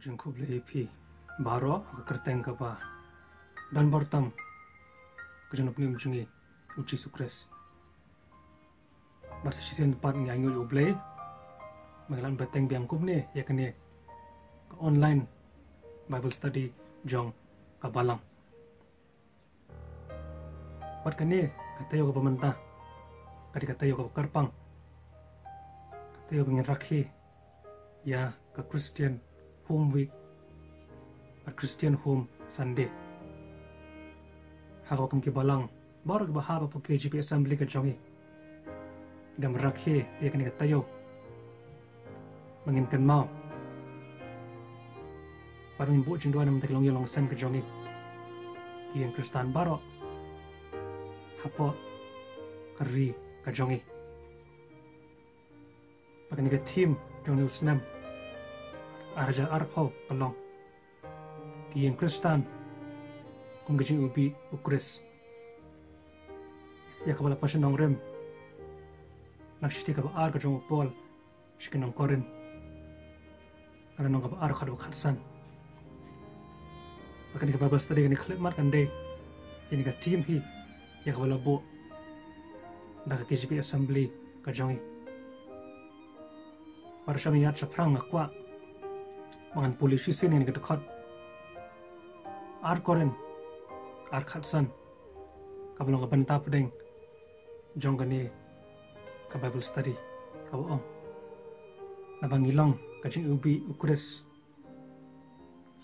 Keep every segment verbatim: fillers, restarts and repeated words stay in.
Jingkhublei ïa phi baroh ha ka kyrteng kaba don bor tam ka jong U Nongpynim jong ngi U Jisu Khrist. Bad sa shisien pat ngi ainguh ïa U Blei ba ngi la bteng biang kumne ïa kane ka online Bible study jong ka Balang. Bad kane ka taïew kaba mynta ka dei ka taïew kaba kyrpang, ka taïew ba ngin rakhe ïa ka Christian Home Week bad Christian Home Sunday. Ha kaba kum ki Balang baroh kiba hap hapoh K J B Assembly ka jong ngi, ngi dang rakhe ïa kane ka taïew ba ngin kynmaw bad ba ngin buh jingduwai na ka bynta ki longïing longsem ka jong ngi, ki ïing Khristan baroh hapoh ka ri ka jong ngi. Bad kane ka theme jong une u snem ar hajar arphew ka long ki ïing Khristan kum ka jingïaibih U Khrist, ïa kaba la pynshong nongrim na ka shithi kaba ar ka jong u Paul sha ki nong Korinth, ka lynnong kaba ar, khat ba khatsan. Bad kane ka Bible study kane ka khyllipmat kan dei ïa kane ka theme hi, ïa kaba la buh da ka K J B Assembly ka jong ngi. Bad sha mynta shaphrang nga kwah ba ngan pule shisien ïa kane ka dkhot ar Korinth ar khatsan, kaba long ka bynta pdeng jong kane ka Bible study, kaba ong: Naba ngi long ka jingïaibih U Khrist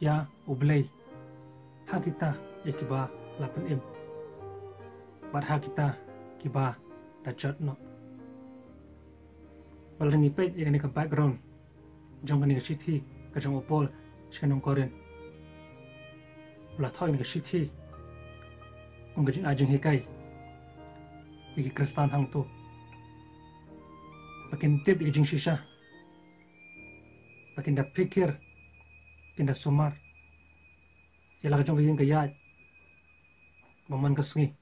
ïa U Blei ha kita ïa kiba la pynim bad ha kita kiba da jot noh. Bad lada ngi peit ïa kane ka background jong kane ka shithi ka jong u Paul sha ki nong Korinth, u la thoh ïa kane ka shithi kum ka jingai jinghikai ïa ki Khristan hangto, ba kin tip ïa ka jingshisha, ba kin da phikir, kin da sumar ïa la ka jong ka ïing ka ïaid ba man ka sngi.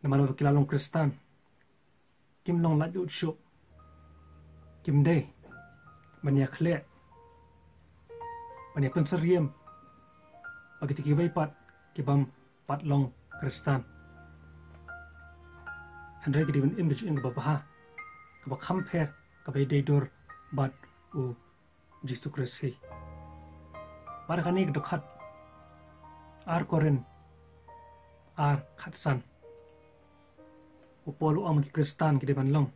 Namar ba ki la long Khristan kim long laitluid shuh, kim dei ban ïa khleh, ban ïa pynsyriem bad kita kiwei pat ki bym pat long Khristan. Hynrei ki dei ban im da ka jingim kaba bha, kaba kham pher, kaba ïadei dur bad u Jisu Khrist hi. Bad ha kane ka dkhot ar Korinth ar khatsan, u Paul u ong ba ki Khristan ki dei ban long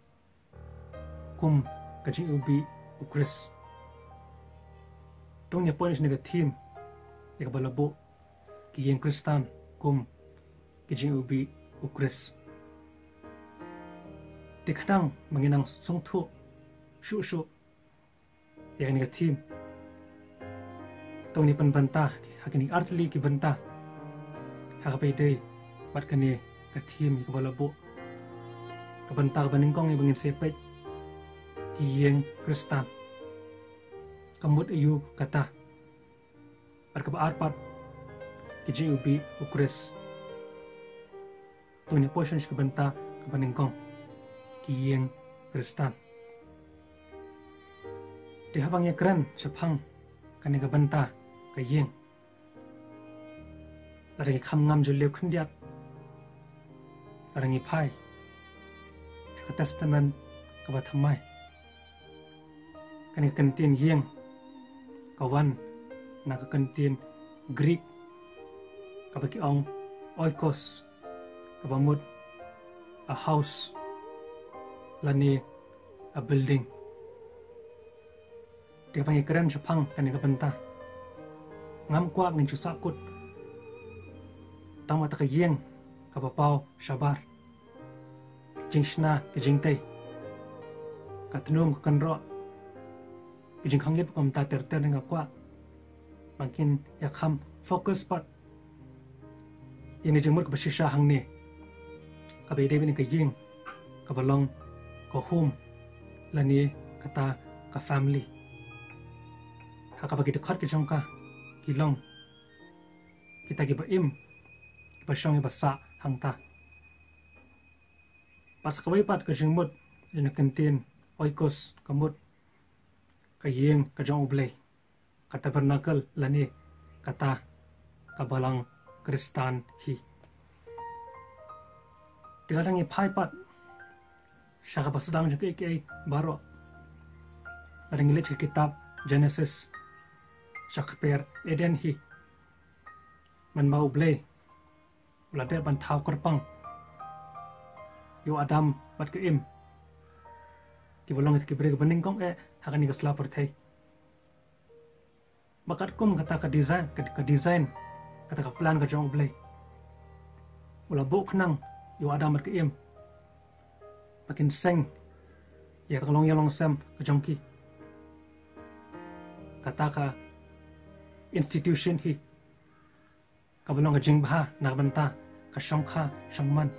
kum ka jingïaibih U Khrist. To ngin ïa poi na ka theme ïa kaba la buh, ki ïing Khristan kum ka jingïaibih U Khrist. Te khnang ba ngin nang sngewthuh shuh shuh ïa kane ka theme, to ngin ïa pynbynta ha kine ar tylli ki bynta ha kaba ïadei bad kane ka theme ïa kaba la buh. Ka bynta kaba nyngkong ïa ba ngin sa peit, ki ïing Khristan, ka mut aïu kata. Bad kaba ar pat, ka jingïaibih U Khrist. To ngin ïa poi sha ka bynta kaba nyngkong, ki ïing Khristan. Te haba ngi ïa kren shaphang kane ka bynta ka ïing, lada ngi kham ngam jylliew khyndiat, lada ngi phai sha ka Testament kaba thymmai, kane ka kyntien ïing ka wan na ka kyntien Greek kaba ki ong oikos, kaba mut a house lane a building. Te haba ngi kren shaphang kane ka bynta, ngam kwah ngin shu sahkut tang ma kata ka ïing kaba paw shabar, jingshna, ka jingtei, ka tnum, ka kynroh, ka jingkhang ïit, kumta ter ter. Nga kwah ba ngin ïa kham focus pat ïa kane ka jingmut kaba shisha hangne, kaba ïadei bad kane ka ïing kaba long ka home lane kata ka family, ha kaba ki dkhot ki jong ka ki long kita kiba im, kiba shong, kiba sah hangta. Bad sa kawei pat ka jingmut jong ka kyntien oikos, ka mut ka ïing ka jong U Blei. ka tabernacle lane kata ka balang Khristan hi. Te lada ngi phai pat sha kaba sdang jong kiei kiei baroh, lada ngi leit sha ka kitab Genesis, sha ka kper Eden hi, mynba U Blei u la dep ban thaw kyrpang ïa u Adam bad ka Im, kiba long kita ki briew kiba nyngkong eh ha kane ka sla pyrthei. Ba katkum kata ka design, ka, ka design, kata ka plan ka jong U Blei, u la buh khnang ïa u Adam bad ka Im ba kin seng ïa kata ka longïing longsem ka jong ki. Kata ka institution hi kaba long ka jingbha na ka bynta ka shongkha shongman,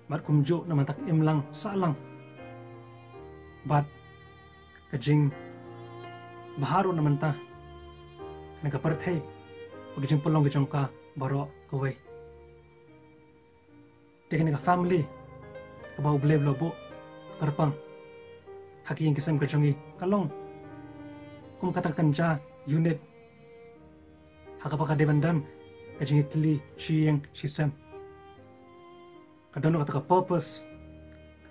bad kumjuh na ka bynta ka imlang sahlang, bad ka jingbha ruh na ka bynta kane ka pyrthei bad ka jingpynlong ka jong ka baroh kawei. Te kane ka family kaba U Blei u la buh kyrpang ha ka ïing ka sem ka jong ngi ka long kum kata ka kynja unit ha kaba ka dei ban don ka jingïatylli shi ïing shi sem. Ka don kata ka purpose,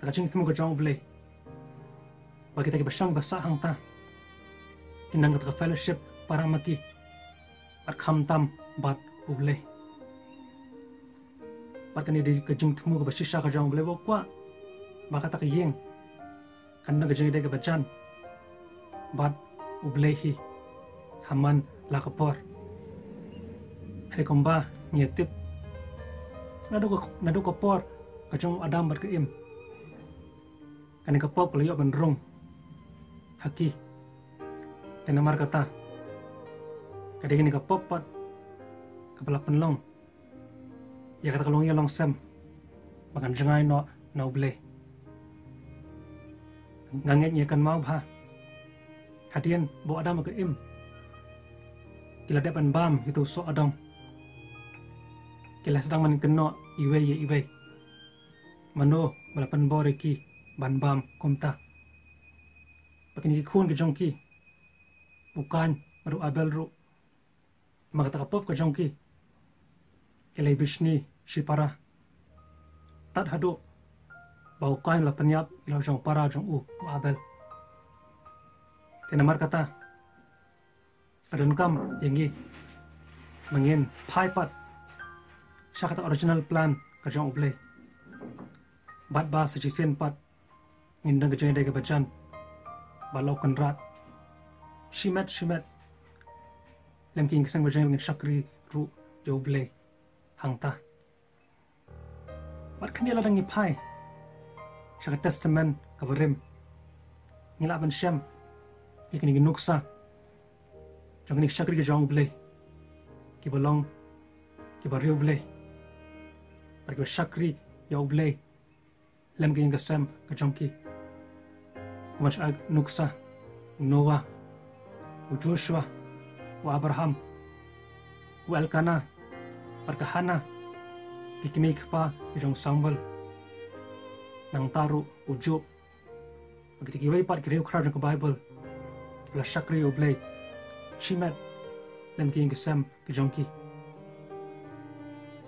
kata ka jingthmu ka jong U Blei, ba kita kiba shong ba sah hangta kin don kata ka fellowship para ma ki bad khamtam bad U Blei. Bad kane dei ka jingthmu kaba shisha ka jong U Blei ba u kwah ba kata ka ïing kan don ka jingïadei kaba jan bad U Blei hi ha man la ka por. Hynrei kumba ngi ïa tip, naduh ka, naduh ka por ka jong u Adam bad ka Im, kane ka pop ka la ïoh ban rung ha ki. Te namar kata, ka dei kane ka pop pat kaba la pynlong ïa kata ka longïing longsem ba kan jngai noh na U Blei. Nga ngeit ngi ïa kynmaw bha, hadien ba u Adam bad ka Im ki la dep ban bam ïa uto u soh adong, ki la sdang ban kynnoh iwei ïa iwei mano ba la pynbor ïa ki ban bam kumta. Bad kine ki khun ki jong ki, u Kain bad u Abel ruh, namar kata ka pop ka jong ki, ki la ïa bishni shipara, tad haduh ba u Kain u la pynïap ïa la u shongpara jong u, u Abel. Te namar kata, ka donkam ïa ngi ba ngin phai pat sha kata original plan ka jong U Blei, bad ba sa shisien pat ngin don ka jingïadei kaba jan bad la u Kynrad shimet shimet, lem ki ïing ki sem ka jong ngi, ba ngin shakri ruh ïa U Blei hangta. Bad kane lada ngi phai sha ka Testament kaba rim, ngi lah ban shem ïa kine ki nuksa jong kine ki shakri ki jong U Blei, kiba long kiba riewblei Blei bad kiba shakri ïa U Blei lem ka ïing ka sem ka jong ki. Kumba shu ai nuksa, u Noah, u Joshua, u Abraham, u Elkanah bad ka Hannah, ki kmie ki kpa ki jong u Samuel, nangta ruh u Job, bad kita kiwei pat ki riewkhraw jong ka Baibl kiba la shakri ïa U Blei shimet lem ka ïing ka sem ka jong ki.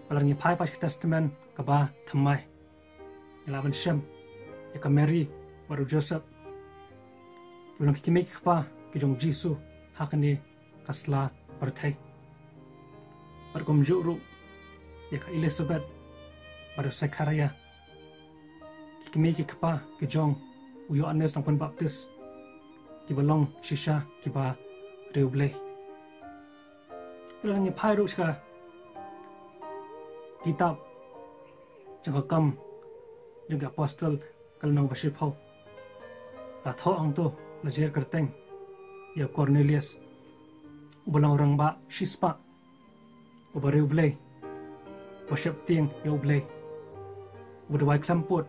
Bad lada ngi phai pat sha ka Testament kaba thymmai, ngi lah ban shem ïa ka Mary bad u Joseph, kiba long ki kmie ki kpa ki jong U Jisu ha kane ka sla pyrthei. Bad kumjuh ruh ïa ka Elizabeth bad u Zechariah, ki kmie ki kpa ki jong u Ïoannis Nongpynbaptis, kiba long shisha kiba riewblei. Te lada ngi phai ruh sha ka kitab jong ka Kam jong ki Apostol, ka lynnong ba shiphew, la thoh hangto, la jer kyrteng ïa u Cornelius, uba long u rangbah shispah, uba riewblei, uba sheptieng ïa U Blei, uba duwai khlem pud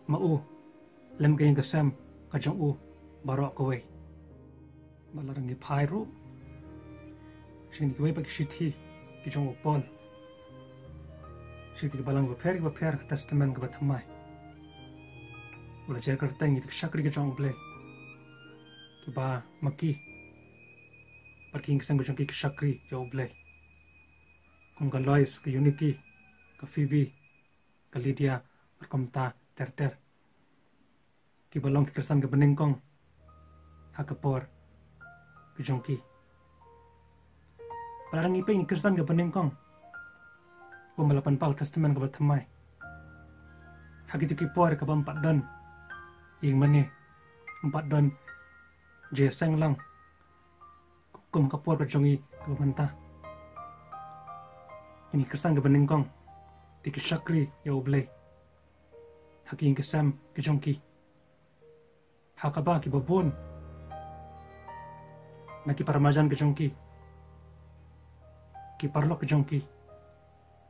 ma u lem ka ïing ka sem ka jong u baroh kawei. Bad lada ngi phai ruh sha kine kiwei pat ki shithi ki jong u Paul, shithi kiba lang bapher bapher, ka Testament kaba thymmai, u la jer kyrteng ïa ki shakri ki jong U Blei, kiba ma ki bad ki ïing ki sem ka jong ki ki shakri ïa U Blei. Kum ka Lois, ka Euniki, ka Fibi, ka Lidia, bad kumta ter ter. Kiba long ki Khristan kaba nyngkong ha ka por ka jong ki. Ba la dang ïa peit ngi Khristan kaba nyngkong, kumba la pynpaw Testament kaba thymmai, ha kito ki por kaba ym pat don ïing mane, ym pat don jingïaseng lang kum ka por ka jong ngi kaba mynta. Kine ki Khristan kaba nyngkong te ki shakri ïa U Blei ha ki ïing ki sem ki jong ki, ha kaba kiba bun na ki paramarjan ki jong ki, ki paralok ki jong ki,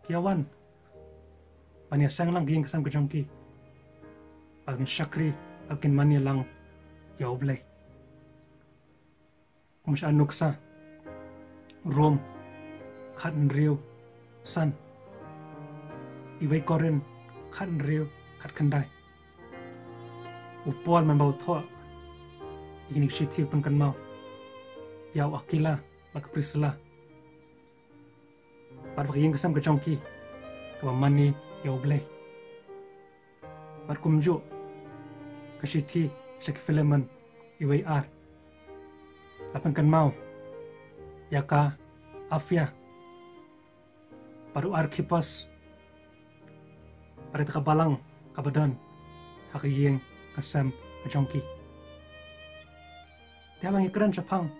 ki ïa wan ban ïaseng lang ki ïing ki sem ki jong ki, ba kin shakri, ba kin mane lang ïa U Blei. Kum sha nuksa Rom khathynriew san, iwei Korinth khathynriew khatkhyndai. U Paul man ba u thoh ïa kine ki shithi u pynkynmaw ïa u Akila bad ka Prisila bad ba ka ïing ka sem ka jong ki kaba mane ïa U Blei. Bad kumjuh ka shithi sha ki Philemon iwei ar la pynkynmaw ïa ka Apphia bad u Arkhipos bad ïa ka balang kaba don ha ka ïing ka sem ka jong ki. Te haba ngi kren shaphang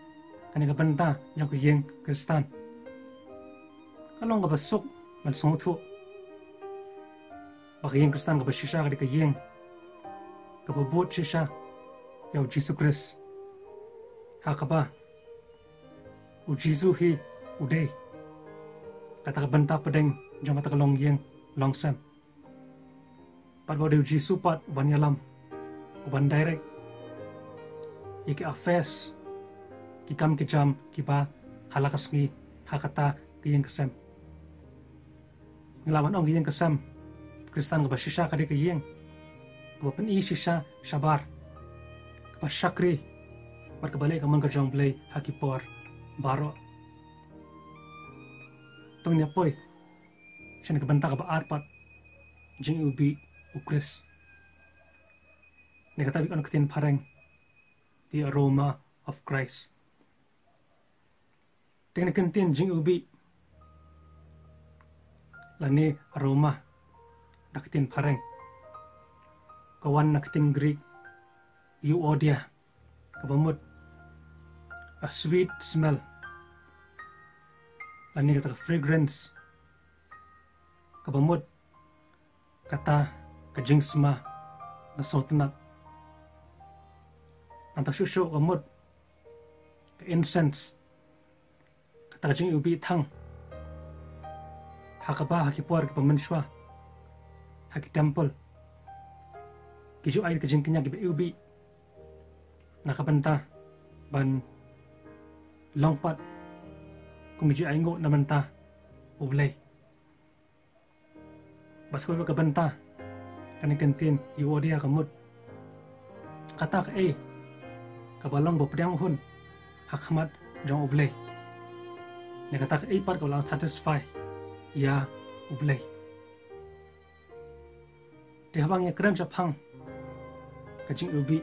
kane ka bynta jong ka ïing Khristan, ka long kaba suk ban sngewthuh ba ka ïing Khristan kaba shisha ka dei ka ïing kaba bud shisha ïa U Jisu Khrist, ha kaba U Jisu hi u dei kata ka bynta pdeng jong kata ka longïing longsem. Bad ba u dei U Jisu pat uban ïalam, uban direct ïa ki affairs, ki kam ki jam kiba ha la ka sngi ha kata ka ïing ka sem. Ngi lah ban ong ka ïing ka sem Khristan kaba shisha ka dei ka ïing kaba pyni shisha shabar, kaba shakri bad kaba leh ka mon ka jong U Blei ha ki por baroh. To ngin ïa poi sha kane ka bynta kaba ar pat, jingïewbih U Khrist. Ne kata ba ngi ong ka ktien phareng, the aroma of Christ. Te kane ka ktien jingïewbih lane aroma da ka ktien phareng ka wan na ka ktien Greek euodia, kaba mut a sweet smell, lane kata ka fragrance, kaba mut kata ka jingsma ba sngewtynnat. Nangta shuh shuh ka mut ka incense, kata ka jingïewbih thang, ha kaba ha ki por kiba mynshuwa ha ki temple ki ju ai ka jingkñia kiba ïewbih na ka bynta ban long pat kum ka jingainguh na bynta U Blei. Bad sa kawei pat ka bynta kane ka ktien euodia ka mut kata kaei kaba long ba pdiang hun ha khmat jong U Blei, ne kata kaei pat kaba long satisfy ïa U Blei. Te haba ngi ïa kren shaphang ka jingïewbih,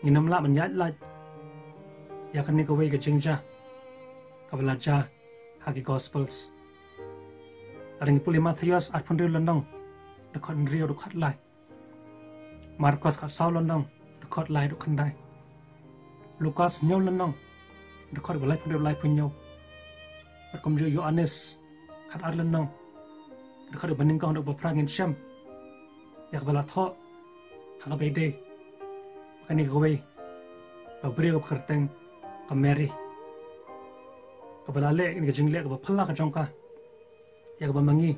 ngin ym lah ban ïaid lait ïa kane kawei ka jingjia kaba la jia ha ki Gospels. Lada ngi pule Mathaios arphew hynriew lynnong, dkhot hynriew, dkhot lai. Markos khatsaw lynnong, dkhot lai haduh khyndai. Lukas hynñiew lynnong, dkhot ba laiphew hynriew, laiphew hynñiew. Bad kumjuh Ïoannis khatar lynnong, dkhot ba nyngkong haduh ba phra, ngin shem ïa kaba la thoh ha kaba ïadei bad kane kawei ka briew kaba kyrteng ka Mary, kaba la leh ïa ka jingleh kaba phylla ka jong ka, ïa kaba ma ngi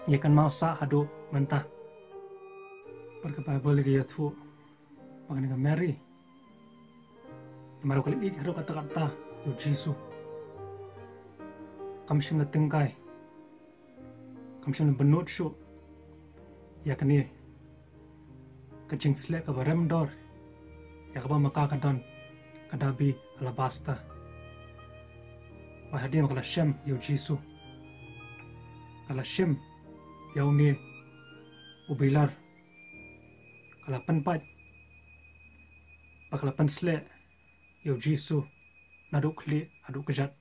ngi ïa kynmaw sah haduh mynta. Bad ka Baibl ka ïathuh ba kane ka Mary, namar ba ka la ïeit haduh katta katta ïa U Jisu, kam shym la tyngkai, kam shym la bynnud shuh ïa kane ka jingsleh kaba rem dor ïa kaba ma ka ka don ka dabi alabaster. Bad hadien ba ka la shem ïa u Jisu, ka la shem ïa une u bilar, ka la pynpait bad ka la pynsleh ïa u Jisu naduh khlieh haduh kjat.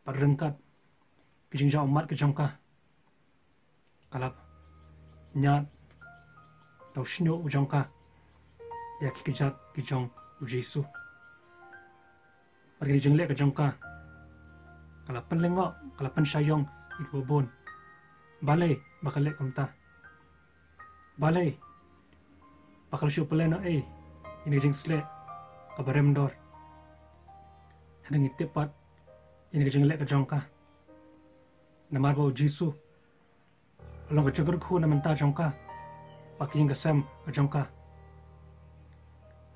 Bad ryngkat ki jingjia ummat ka jong ka, ka la ñiad da u shñiuh ka jong ka ïa ki kjat ki jong u Jisu. Bad ki jingleh ka jong ka, ka la pynlyngngoh, ka la pynshah ïong ïa kiba bun. Balei ba ka leh kumta? Balei ba ka la shu pynlong ei ïa kane ka jingsleh kaba rem dor? Hadien ngi tip pat ïa kane ka jingleh ka jong ka, namar ba u Jisu u long ka jingkyrkhu na bynta jong ka bad ka ïing ka sem ka jong ka.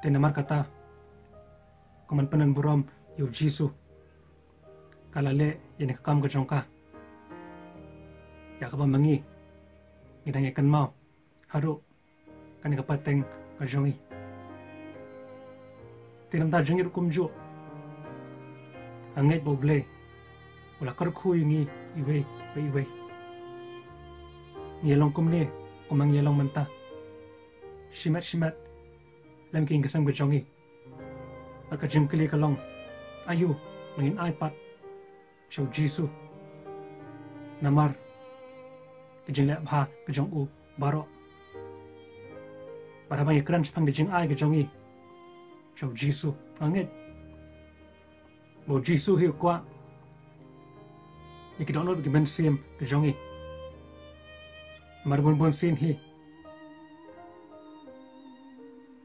Te namar kata, kumban pyndonburom ïa u Jisu, ka la leh ïa kane ka kam ka jong ka, ïa kaba ma ngi ngi dang ïa kynmaw haduh kane ka pateng ka jong ngi. Te na bynta jong ngi ruh kumjuh, nga ngeit ba U Blei u la kyrkhu ïa ngi iwei pa iwei. Ngi ïa long kumne kumba ngi ïa long mynta, shimet shimet lem ki ïing ki sem ki jong ngi. Bad ka jingkylli ka long, aïu ba ngin ai pat sha u Jisu namar ki jingleh bha ki jong u baroh? Bad haba ngi kren shaphang ki jingai ki jong ngi sha u Jisu, nga ngeit ba u Jisu hi u kwah ïa ki dohnud ki mynsiem ki jong ngi. Namar bun bun sien hi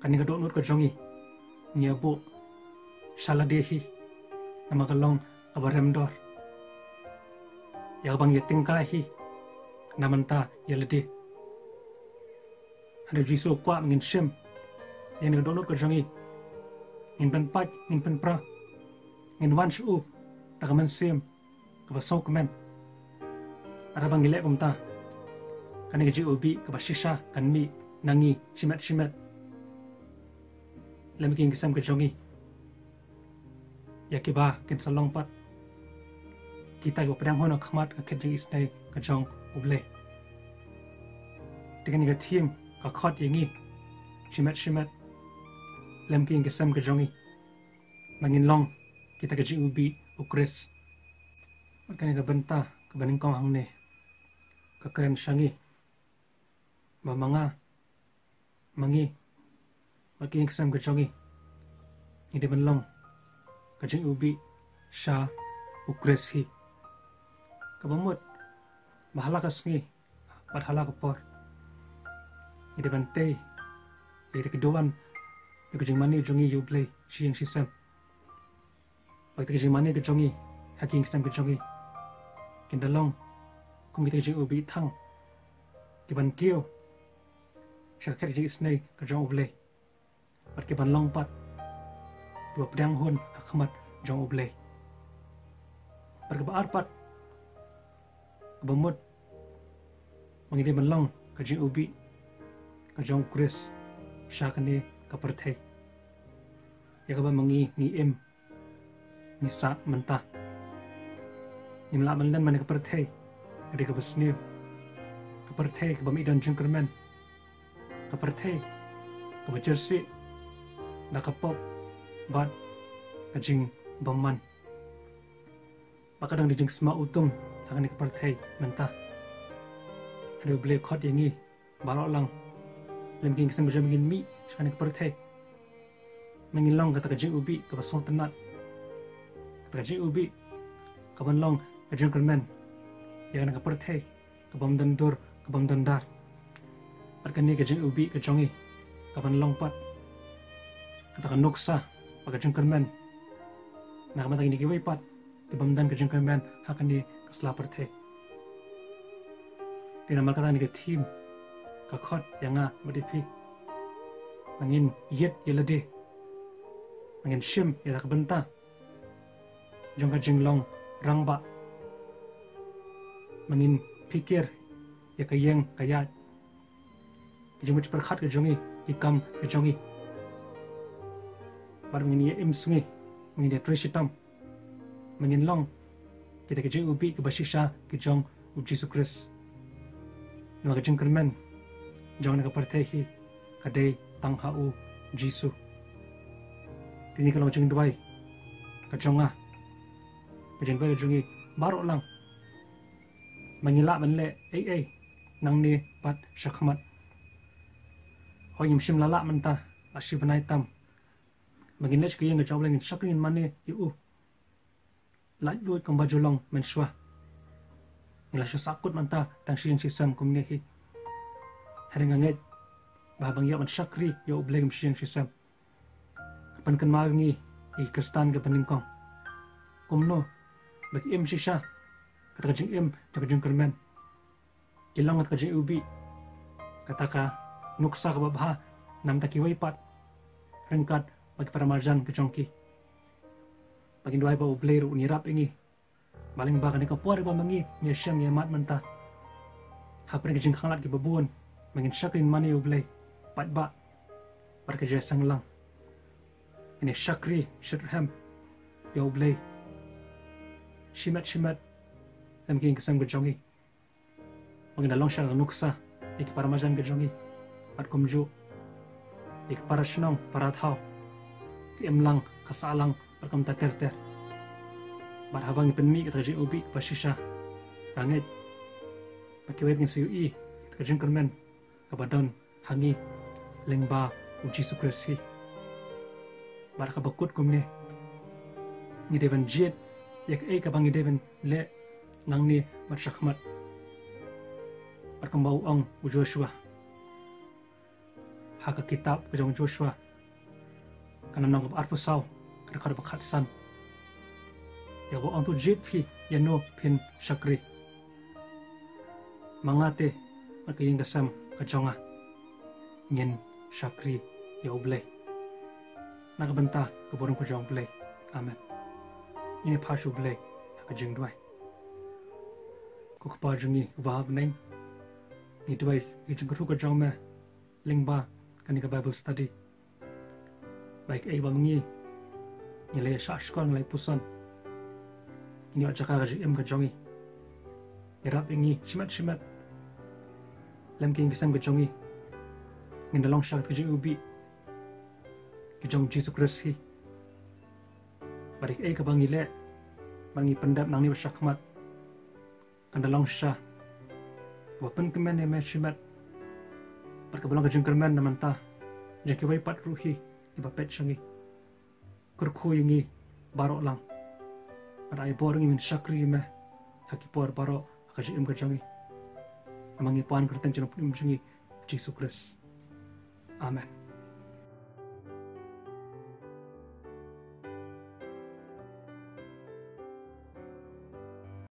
kane ka dohnud ka jong ngi, ngi ïa buh sha lade hi, namar ka long kaba rem dor, ïa kaba ngi ïa tyngkai hi na bynta ïa lade. Hynrei u Jisu u kwah ba ngin shim ïa kane ka dohnud ka jong ngi, ngin pynpait, ngin pynpra, ngin wan sha u da ka mynsiem kaba sngewkmen. Haba ngi leh kumta, kane ka jingiwbih kaba shisha kan mih na ngi shimet shimet lem ki ïing ki sem ki jong ngi, ïa kiba kin sa long pat kita kiba pdiang hun ha khmat ka khet jingisynei ka jong U Blei. Te kane ka theme ka khot ïa ngi shimet shimet lem ki ïing ki sem ki jong ngi, ba ngin long kita ka jingiwbih U Khrist. Bad kane ka bynta kaba nyngkong hangne ka kren sha ngi ba ma nga, ma ngi, bad ki ïing ki sem ki jong ngi, ngi dei ban long ka jingiwbih sha U Khrist hi. Kaba mut ba ha la ka sngi bad ha la ka por ngi dei ban tei ïa kita ki duwan, ïa ka jingmane jong ngi ïa U Blei shi ïing shi sem. Bad kita ki jingmane ki jong ngi ha ki ïing ki sem ki jong ngi kin da long kum kita ki jingiwbih thang kiban kiew sha ka khet jingisynei ka jong U Blei, bad kiban long pat kiba pdiang hun ha khmat jong U Blei. Bad kaba ar pat kaba mut ba ngi dei ban long ka jingiwbih ka jong U Khrist sha kane ka pyrthei, ïa kaba ma ngi ngi im, ngi sah mynta. Ngim lah ban len man ka pyrthei ka dei kaba sniew, ka pyrthei kaba mih don jingkyrmen, ka pyrthei kaba jyrsieh da ka pop bad ka jingbymman. Ba ka dang da jingsma utum ha kane ka pyrthei mynta. Hynrei U Blei u khot ïa ngi baroh lang lem ki ïing ki sem ki jong ngi ngin mih sha kane ka pyrthei, ba ngin long kata ka jingiwbih kaba sngewtynnat, kata ka jingiwbih kaban long ka jingkyrmen ïa kane ka pyrthei kabym don dur, kabym don dar. Bad kane ka jingiwbih ka jong ngi kaban long pat kata ka nuksa bad ka jingkyrmen na ka bynta kine kiwei pat kibym don ka jingkyrmen ha kane ka sla pyrthei. Te namar kata kane ka theme ka khot ïa nga bad ïa phi ba ngin ïit ïa lade, ba ngin shim ïa la ka bynta jong ka jinglong rangbah, ba ngin phikir ïa ka ïeng ka ïaid, ka jingmut jingpyrkhat ka jong ngi, ki kam ka jong ngi. Bad ma ngin ïa im sngi, ma ngin ïa trei shitom, ma ngin long kita ki jingïewbih kiba shisha ki jong u Jisu Khrist. Namar ka jingkyrmen jong kane ka pyrthei hi ka dei tang ha u Jisu. Kane ka long jingduwai ka jong nga, ka jingduwai ka jong ngi baroh lang. Ma ngi lah ban leh ei ei nangne bad shakhmat. Hooid, ngim shym la lah mynta, la shi bnai tam. Ma ngin leh sha ka ïing ka jong U Blei, ngin shakri, ngin mane ïa u. Laitluid kumba ju long mynshuwa. Ngi la shu sahkut mynta tang shi ïing shi sem kumne hi. Hynrei nga ngeit ba haba ngi ïoh ban shakri ïa U Blei kum shi ïing shi sem, ka pynkynmaw ïa ngi, ïa ki Khristan kiba nyngkong, kumno ba ki im shisha kata ka jingim jong ka jingkyrmen. Ki long kata ka jingïewbih, kata ka nuksa kaba bha na ka bynta kiwei pat, ryngkat bad ki para marjan ka jong ki. Ba ngin duwai ba U Blei ruh un ïarap ïa ngi, ba lyngba kane ka por ba ma ngi ngi ïashem ïamad mynta hapdeng ki jingkhanglad kiba bun, ma ngin shakri, ngin mane ïa U Blei paidbah bad ka jingïaseng lang. Ngin ïa shakri shitrhem ïa U Blei shimet shimet lem ki ïing ki sem ka jong ngi. Ba ngin da long shisha ka nuksa ïa ki para marjan ka jong ngi, bad kumjuh ïa ki para shnong para thaw, ka imlang ka sahlang bad kumta ter ter. Bad haba ngi pynmih kata ka jingïewbih kaba shisha, nga ngeit ba kiwei ngin sa ïohi kata ka jingkyrmen kaba don ha ngi lyngba u Jisu Khrist hi. Bad kaba kut kumne, ngi dei ban jied ïa kaei kaba ngi dei ban leh nangne bad shakhmat. Bad kumba u ong u Joshua ha ka kitab ka jong u Joshua, ka lynnong kaba arphew saw, ka dkhot ba khatsan, ïa kaba ong, to jied phi ïano phin shakri. Ma nga te bad ka ïing ka sem ka jong nga, ngin shakri ïa U Blei. Na ka bynta ka burom ka jong U Blei. Amen. Ngin ïa phah sha U Blei ha ka jingduwai. Ko Kpa jong ngi uba ha bneng, ngi duwai ïa ka jingkyrkhu ka jong me lyngba kane ka Bible study. Ba ïa kaei ba ma ngi ngi la ïa shahshkor, ngi la ïa puson, ngin ïoh jaka ka jingim ka jong ngi. Ïarap ïa ngi shimet shimet lem ki ïing ki sem ka jong ngi, ngin da long shisha ka jingïewbih ka jong u Jisu Khrist hi. Bad ïa kaei kaba ngi leh, ba ngi pyndep nangne bad shakhmat, kan da long shisha kaba pynkmen ïa me shimet, bad kaba long ka jingkyrmen na ka bynta jong kiwei pat ruh hi kiba peit sha ngi. Kyrkhu ïa ngi baroh lang, bad ai bor ïa ngi ban shakri ïa me ha ki por baroh ha ka jingim ka jong ngi. Namar ngi pan kyrteng jong u Nongpynim jong ngi, Jisu Khrist. Amen.